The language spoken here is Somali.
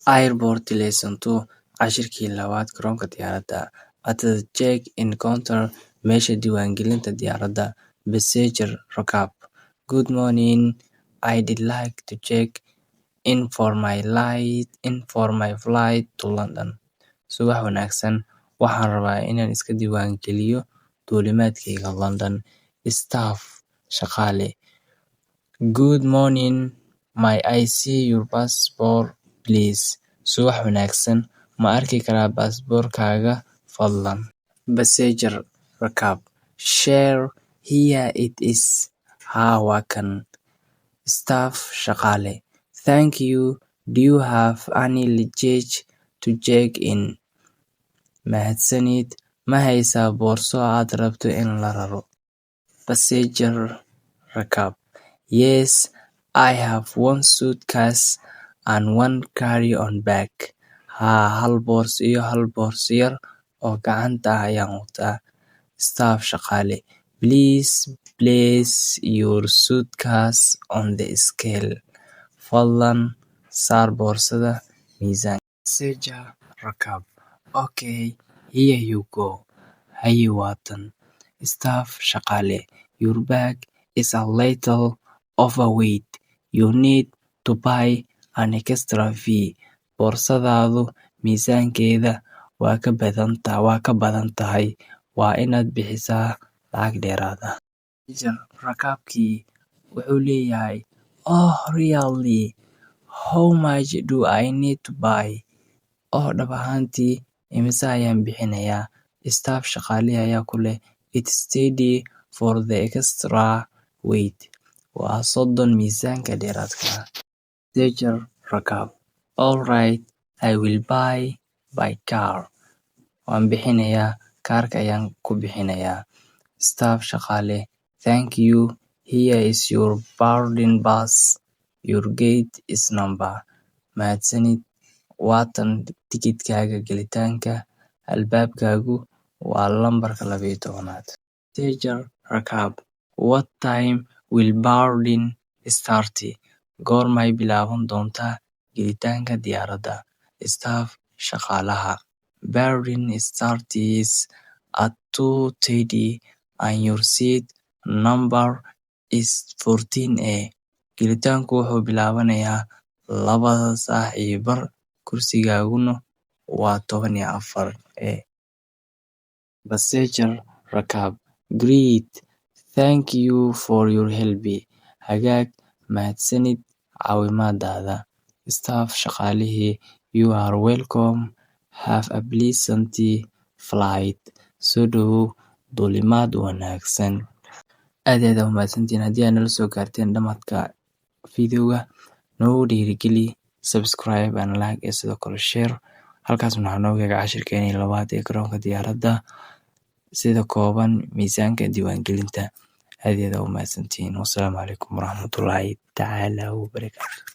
Airport Lesson 2, cashirkii labaad, garoonka diyaaradda. At the check-in counter, meesha diiwaangelinta diyaaradda. Passenger, rakaab. Good morning, I'd like to check in for my flight to London. Subax wanaagsan, waxaan rabaa inaan iska diiwaangeliyo duulimaadkayga London. Staff, shaqaale. Good morning, may I see your passport, please? Subax wanaagsan, ma arki karaa baasaboorkaaga, fadlan? Passenger, rakaab. Sure, here it is. Haa, waa kan. Staff, shaqaale. Thank you. Do you have any luggage to check in? Mahadsanid, ma haysaa boorso aad rabto in la raro? Passenger, rakaab. Yes, I have one suitcase and one carry-on bag. Haa, hal boorso iyo hal boorso yar oo gacanta ah ayaan wataa. Staff, shaqaale. Please place your suitcase on the scale. Fadlan saar boorsada miisaanka. Passenger, rakaab. Okay, here you go. Haye, waa tan. Staff, shaqaale. Your bag is a little overweight. You need to pay an extra fee. Boorsadaadu miisaankeeda waa ka badan tahay. Waa inaad bixisaa lacag dheeraad ah. Passenger, rakaabkii wuxuu leeyahay, "Oh really? How much do I need to pay?" Oh, dhab ahaantii, immisa ayaan bixinayaa? Staff, shaqaalihii ayaa ku leh, "It's 30 for the extra weight." Waa 30 miisaanka dheeraadka ah. Passenger, rakaab. All right, I will pay by card. Waan bixinayaa, kaarka ayaan ku bixinayaa. Staff, shaqaale. Thank you. Here is your boarding pass. Your gate is number. Mahadsanid, waa tan tikidhkaaga gelitaanka. Albaabkaagu waa lambarka 12aad. Passenger, rakaab. What time will boarding start? Goormay bilaaban doontaa gelitaanka diyaaradda? Staff, shaqaalaha. Boarding starts at 2:30 and your seat number is 14A. Gelitaanku wuxuu bilaabanayaa 2:15, kursigaaguna waa 14A. Passenger, rakaab. Great, thank you for your help. Hagaag, mahadsanid caawimadaada. Staff, shaqaalihii. You are welcome. Have a pleasant flight. Soo dhawow, duulimaad wanaagsan. Aad iyo aad aa u mahadsantihiin haddii aad nala soo gaarteen dhamaadka videoga. Noogu dhiirigeli subscribe and like iyo sidoo kale share. Halkaas waxaa nooga eega cashirkeenii labaad ee garoonka diyaaradda, sida kooban miisaanka diiwaangelinta. Aad iyo aad aa u mahadsantihiin. Wassalaamu calaykum waraxmatullaahi tacaala wabarakaatu.